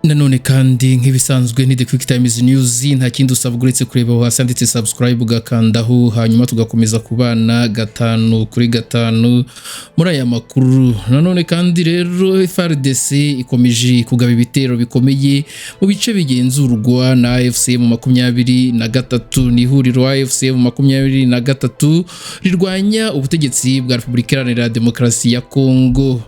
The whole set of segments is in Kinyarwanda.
Nanone kandi nk'ibisanzwe ni The Quick Times News, nta kindi usabwa uretse kureba aho hasi handitse subscribe ugakandaho, hanyuma tugakomeza kubana gatanu kuri gatanu muri aya makuru. Nanone kandi rero FARDC ikomeje kugaba ibitero bikomeye mu bice bigenzurwa na AFC M 23. Ni ihuriro AFC M 23 rirwanya ubutegetsi bwa Repubulika Iharanira Demokarasi ya Kongo.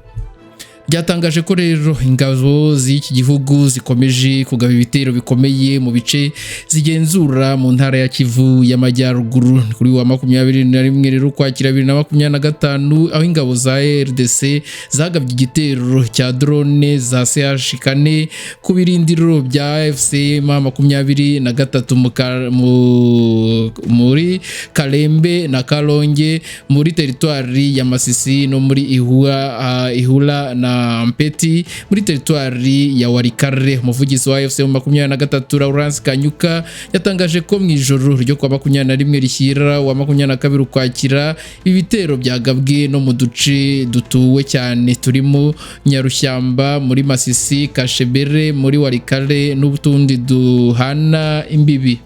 Byatangaje ko rero ingabo z'iki gihugu zikomeje kugaba ibitero bikomeye mu bice zigenzura mu ntara ya Kivu y'Amajyaruguru. Kuri wa 21 rero Ukwakira 2025, aho ingabo za RDC zagabye igitero cya drone za CH4 ku birindiro bya AFC M 23 muri Kalembe na Kalonge muri teritwari ya Masisi, no muri Ihura na Mpeti muri teritwari ya Walikale. Umuvugizi wa AFC 23 Lawrence Kanyuka yatangaje ko mu ijoro ryo kuwa 21 rishyira wa 22 Ukwakira ibitero byagabwe no mu duce dutuwe cyane turimo Nyarushyamba muri Masisi, Kashebere muri Walikale n'utundi duhana imbibi.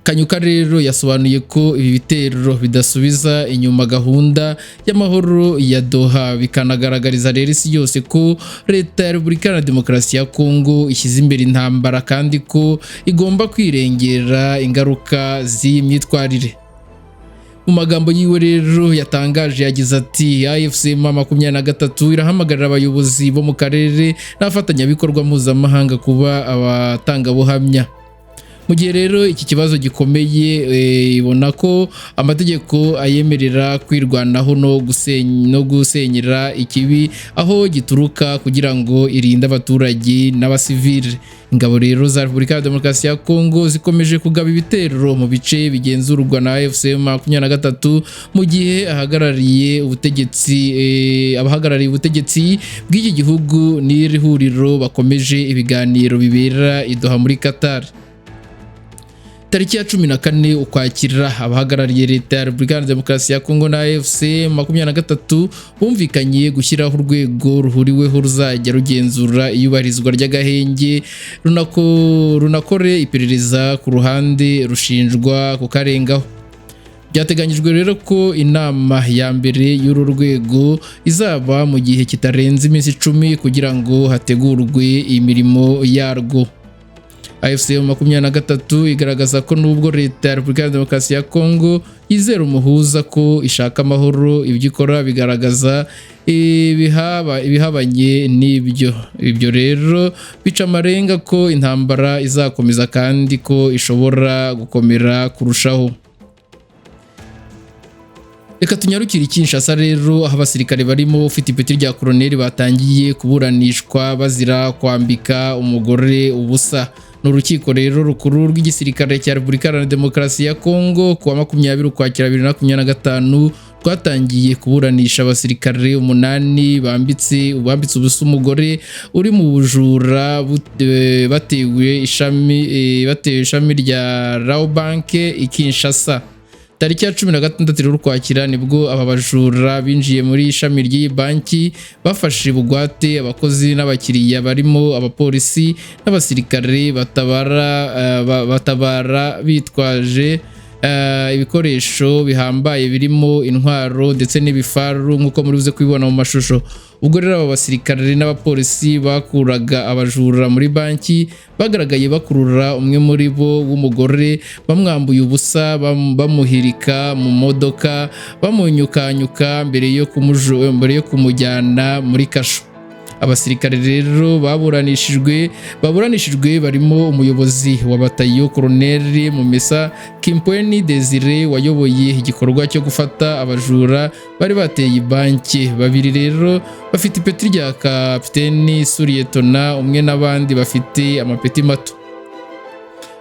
Kanyuka rero yasobanuye ko ibi bitero bidasubiza inyuma gahunda y'amahoro ya Doha, bikanagaragariza rero isi yose ko leta ya Repubulika Iharanira Demokarasi ya Kongo ishyize imbere intambara kandi ko igomba kwirengera ingaruka z'iyi myitwarire. Mu magambo yiwe rero yatangaje yagize ati: "AFC 23 irahamagarira abayobozi bo mu karere n'abafatanyabikorwa mpuzamahanga kuba abatangabuhamya mu gihe rero iki kibazo gikomeye. Ibona ko amategeko ayemerera kwirwanaho no gusenyera ikibi aho gituruka kugira ngo irinde abaturage n'abasivile." Ingabo rero za Repubulika ya Demokarasi ya Kongo zikomeje kugaba ibitero mu bice bigenzurwa na AFC 23, mu gihe ahagarariye ubutegetsi abahagarariye ubutegetsi bw'iki gihugu n'iri huriro bakomeje ibiganiro bibera i Doha muri Qatar. Tariki ya 14 Ukwakira, abahagarariye leta ya Repubulika ya Demokarasi ya Kongo na AFC 23 bumvikanye gushyiraho urwego ruhuriweho ruzajya rugenzura iyubahirizwa ry'agahenge, runakore iperereza ku ruhande rushinjwa kukarengaho. Byateganyijwe rero ko inama ya mbere y'uru rwego izaba mu gihe kitarenze iminsi 10 kugira ngo hategurwe imirimo yarwo. AFC 23 igaragaza ko nubwo leta ya Repubulika ya Demokarasi ya Kongo yizera umuhuza ko ishaka amahoro, ibyo ikora bigaragaza ibihabanye n'ibyo. Ibyo rero bica amarenga ko intambara izakomeza kandi ko ishobora gukomera kurushaho. Reka tunyarukire i Kinshasa rero, aho abasirikare barimo ufite ipeti rya koroneri batangiye kuburanishwa bazira kwambika umugore ubusa. Ni urukiko rero rukuru rw'igisirikare cya Repubulika Iharanira Demokarasi ya Kongo kuwa 20 Ukwakira 2025 rwatangiye kuburanisha abasirikare umunani bambitse ubusa umugore uri mu bujura batewe ishami rya Rawbank i Kinshasa. Tariki ya 16 rero Ukwakira nibwo aba bajura binjiye muri ishami ry'iyi banki, bafashe bugwate abakozi n'abakiriya barimo abapolisi n'abasirikare, batabara bitwaje ibikoresho bihambaye birimo intwaro ndetse n'ibifaru, nk'uko muri buze kubibona mu mashusho. Ubwo rero aba basirikare n'abapolisi bakuraga abajura muri banki, bagaragaye bakurura umwe muri bo w'umugore, bamwambuye ubusa, bamuhirika mu modoka, bamunyukanyuka mbere yo kumujyana muri kasho. Abasirikare rero baburanishijwe barimo umuyobozi wa batayo, Koroneli Mumesa Kimpweni Desire, wayoboye igikorwa cyo gufata abajura bari bateye banki. Babiri rero bafite ipeti rya kapiteni suriyetona umwe n'abandi bafite amapeti mato.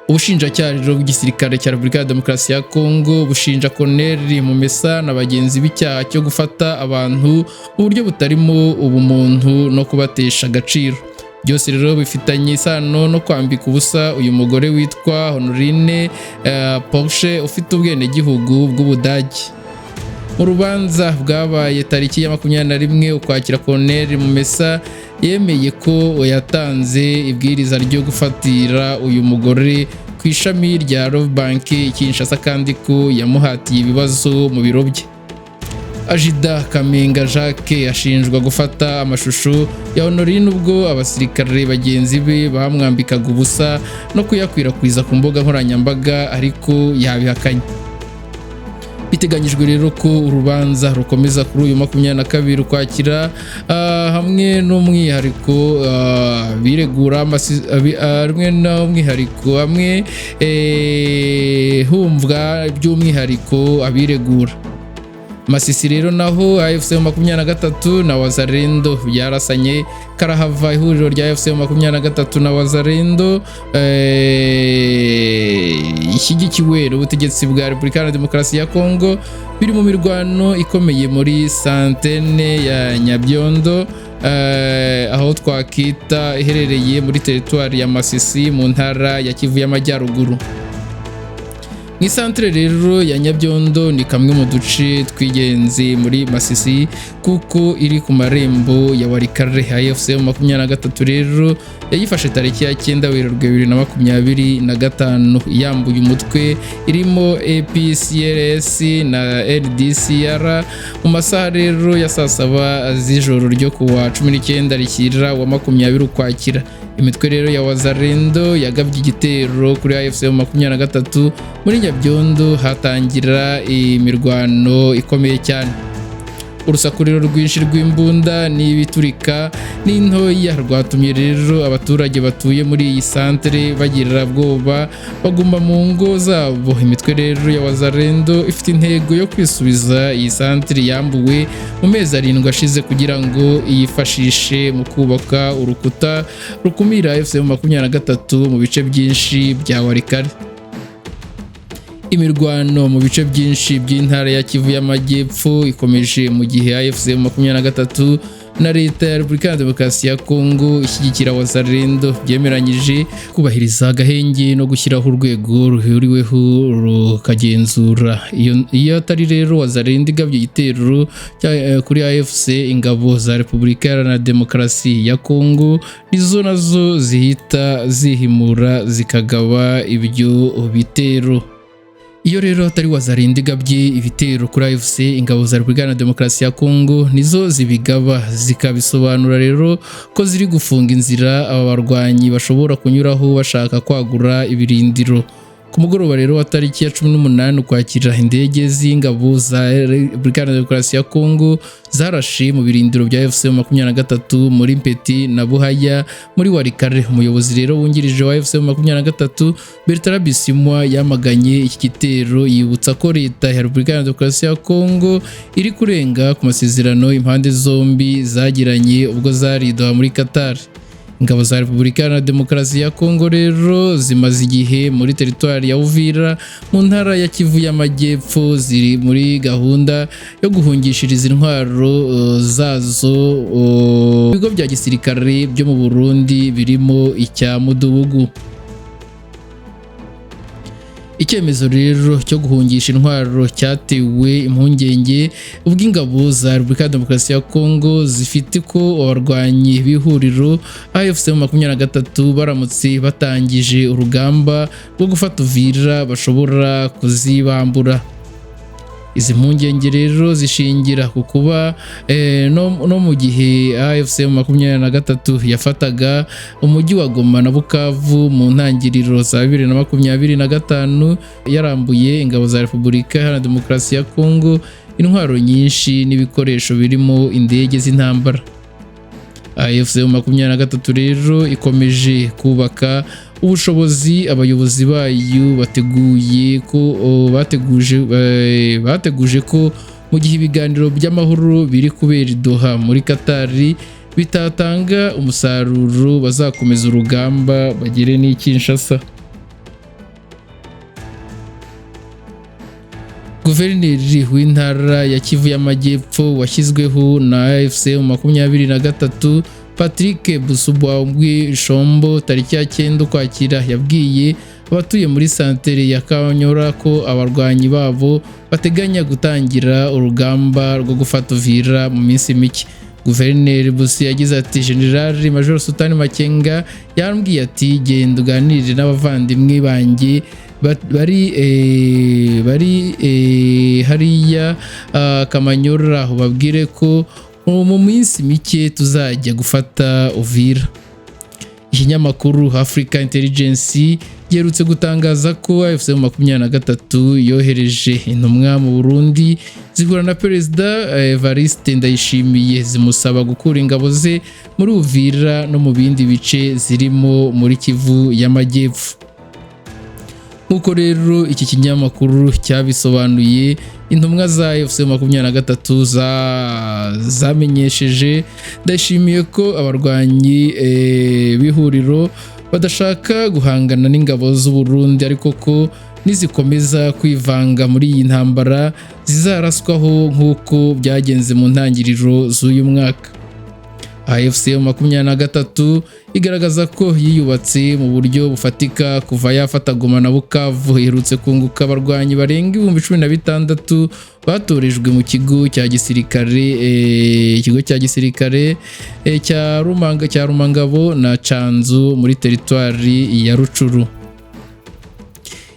Ubushinjacyaha rero bw'igisirikare cya Repubulika ya Demokarasi ya Kongo bushinja Koroneli Mumesa na bagenzi b'icyaha cyo gufata abantu mu buryo butarimo ubumuntu no kubatesha agaciro. Byose rero bifitanye isano no kwambika ubusa uyu mugore witwa Honorine Porsche, ufite ubwenegihugu bw'Ubudage. Mu rubanza bwabaye tariki ya 21 Ukwakira, Colonel Mumesa yemeye ko yatanze ibwiriza ryo gufatira uyu mugore ku ishami rya Rawbank i Kinshasa, kandi ko yamuhatiye ibibazo mu biro bye. Ajida Kamenga Jacques ashinjwa gufata amashusho ya Honorine ubwo abasirikare bagenzi be bamwambikaga ubusa no kuyakwirakwiza ku mbuga nkoranyambaga, ariko yabihakanye. Biteganyijwe rero ko urubanza rukomeza kuri uyu 22 Ukwakira, hamwe n'umwihariko biregura, hamwe n'umwihariko hamwe humvwa by'umwihariko abiregura. Masisi rero naho AFC 23 na Wazalendo byarasanye karahava. Ihuriro rya AFC 23 na Wazalendo ishyigikiwe n'ubutegetsi bwa Repubulika Iharanira Demokarasi ya Kongo biri mu mirwano ikomeye muri santene ya Nyabyondo, aho twakita iherereye muri teritwari ya Masisi mu ntara ya Kivu y'Amajyaruguru. Mu isantere rero ya Nyabyondo ni kamwe mu duce tw'ingenzi muri Masisi kuko iri ku marembo ya Walikale. AFC 23 rero yayifashe tariki ya 9 Werurwe 2025, yambuye umutwe irimo APCLS na LDCR mu masaha rero ya saa 7 z'ijoro ryo kuwa 19 rishyira wa 20 Ukwakira. Imitwe rero ya Wazalendo yagabye igitero kuri AFC 23 muri Nyabyondo, hatangira imirwano ikomeye cyane. Urusaku rero rwinshi rw'imbunda n'ibiturika n'intoya rwatumye rero abaturage batuye muri iyi santere bagira ubwoba, baguma mu ngo zabo. Imitwe rero ya Wazalendo ifite intego yo kwisubiza iyi santere yambuwe mu mezi 7 ashize kugira ngo iyifashishe mu kubaka urukuta rukumira AFC 23 mu bice byinshi bya Walikale. Imirwano mu bice byinshi by'intara ya Kivu y'Amajyepfo ikomeje mu gihe AFC 23 na leta ya Repubulika ya Demokarasi ya Kongo ishyigikira Wazalendo byemeranyije kubahiriza agahenge no gushyiraho urwego ruhuriweho rukagenzura. Iyo atari rero Wazalendo igabye igitero kuri AFC, ingabo za Repubulika Iharanira Demokarasi ya Kongo nizo nazo zihita zihimura zikagaba ibyo bitero. Iyo rero atari Wazalendo igabye ibitero kuri AFC, ingabo za Repubulika Iharanira Demokarasi ya Kongo nizo zibigaba, zikabisobanura rero ko ziri gufunga inzira aba barwanyi bashobora kunyuraho bashaka kwagura ibirindiro. Ku mugoroba rero wa tariki ya 18 Ukwakira, indege z'ingabo za Repubulika Iharanira Demokarasi ya Kongo zarashe mu birindiro bya AFC 23 muri Mpeti na Buhaya muri Walikale. Umuyobozi rero wungirije wa AFC 23, Bertrand Bisimwa, yamaganye iki gitero, yibutsa ko leta ya Repubulika Iharanira Demokarasi ya Kongo iri kurenga ku masezerano impande zombi zagiranye ubwo zari i Doha muri Qatar. Ingabo za Repubulika Iharanira Demokarasi ya Kongo rero zimaze igihe muri teritwari ya Uvira mu ntara ya Kivu y'Amajyepfo, ziri muri gahunda yo guhungishiriza intwaro zazo ibigo bya gisirikare byo mu Burundi birimo icya Mudubugu. Icyemezo rero cyo guhungisha intwaro cyatewe impungenge ubwo ingabo za Repubulika ya Demokarasi ya Kongo zifite ko abarwanyi b'ihuriro AFC 23 baramutse batangije urugamba rwo gufata Uvira bashobora kuzibambura. Izi mpungenge rero zishingira ku kuba no mu gihe AFC 23 yafataga umujyi wa Goma na Bukavu mu ntangiriro za 2025, yarambuye ingabo za Repubulika Iharanira Demokarasi ya Kongo intwaro nyinshi n'ibikoresho birimo indege z'intambara. AFC 23 rero ikomeje kubaka ubushobozi, abayobozi bayo bateguye ko bateguje ko mu gihe ibiganiro by'amahoro biri kubera i Doha muri Qatar bitatanga umusaruro, bazakomeza urugamba bagere n'i Kinshasa. Guverineri w'intara ya Kivu y'Amajyepfo washyizweho na AFC 23 Patrick Busubwabwi Shombo tariki ya 9 Ukwakira yabwiye abatuye muri santere ya Kanyora ko abarwanyi babo bateganya gutangira urugamba rwo gufata Uvira mu minsi mike. Guverineri Busi yagize ati: "General Major Sultani Makenga yambwiye ati genda uganire n'abavandimwe banjye bari hariya Kamanyora, ubabwire ko mu minsi mike tuzajya gufata Uvira." Ikinyamakuru Africa Intelligence giherutse gutangaza ko AFC 23 yohereje intumwa mu Burundi zihura na Perezida Evariste Ndayishimiye, zimusaba gukura ingabo ze muri Uvira no mu bindi bice zirimo muri Kivu y'Amajyepfo. Nk'uko rero iki kinyamakuru cyabisobanuye, intumwa za AFC 23 zamenyesheje Ndayishimiye ko abarwanyi b'ihuriro badashaka guhangana n'ingabo z'u Burundi, ariko ko nizikomeza kwivanga muri iyi ntambara zizaraswaho nk'uko byagenze mu ntangiriro z'uyu mwaka. AFC 23 igaragaza ko yiyubatse mu buryo bufatika kuva yafata Goma na Bukavu. Iherutse kunguka abarwanyi barenga 16,000 batorejwe mu kigo cya gisirikare cya Rumanga, cya Rumangabo na Canzu muri teritwari ya Rucuru.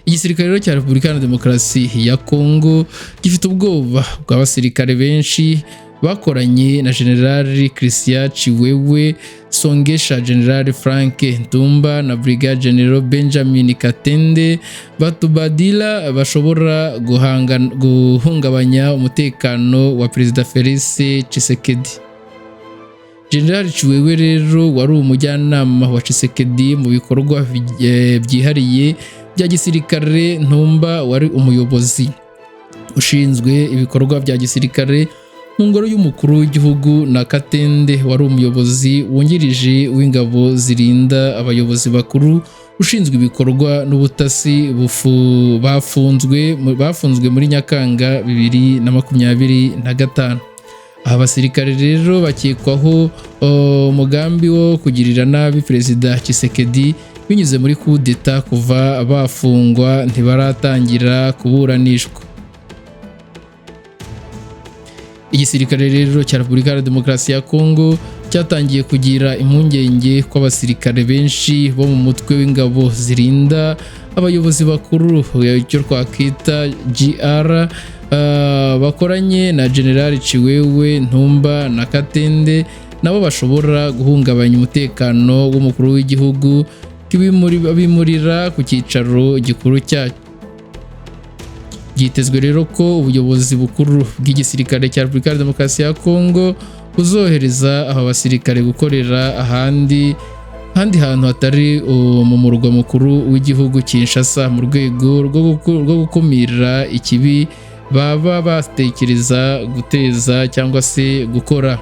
Igisirikare rero cya Repubulika Iharanira Demokarasi ya Kongo gifite ubwoba bw'abasirikare benshi bakoranye na General Christian Chiwewe Songesha, General Frank Ntumba na Brigadier General Benjamin Katende Batubadila bashobora guhungabanya umutekano wa Perezida Felix Tshisekedi. General Chiwewe rero wari umujyanama wa Tshisekedi mu bikorwa byihariye bya gisirikare, Ntumba wari umuyobozi ushinzwe ibikorwa bya gisirikare mu ngoro y'umukuru w'igihugu na Katende wari umuyobozi wungirije w'ingabo zirinda abayobozi bakuru ushinzwe ibikorwa n'ubutasi bafunzwe muri Nyakanga 2025. Aba basirikare rero bakekwaho umugambi wo kugirira nabi Perezida Tshisekedi binyuze muri kudeta. Kuva bafungwa ntibaratangira kuburanishwa. Igisirikare rero cya Repubulika ya Demokarasi ya Kongo cyatangiye kugira impungenge ko abasirikare benshi bo mu mutwe w'ingabo zirinda abayobozi bakuru, icyo twakwita GR, bakoranye na General Chiwewe, Ntumba na Katende nabo bashobora guhungabanya umutekano w'umukuru w'igihugu, bimurira ku cyicaro gikuru cyacyo. Byitezwe rero ko ubuyobozi bukuru bw'igisirikare cya Repubulika ya Demokarasi ya Kongo buzohereza aba basirikare gukorera ahandi hantu hatari mu murwa mukuru w'igihugu Kinshasa, mu rwego rwo gukumira ikibi baba batekereza guteza cyangwa se gukora.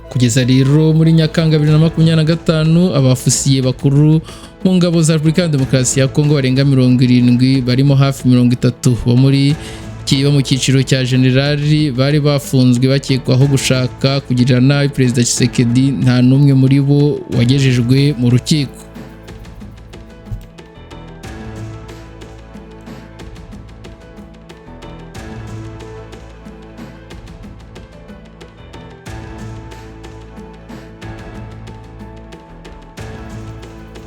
Kugeza rero muri Nyakanga 2025, abafisiye bakuru mu ngabo za Repubulika ya Demokarasi ya Kongo barenga 70, barimo hafi 30 bo muri bo mu cyiciro cya generali, bari bafunzwe bakekwaho gushaka kugirira nabi Perezida Tshisekedi. Nta n'umwe muri bo wagejejwe mu rukiko.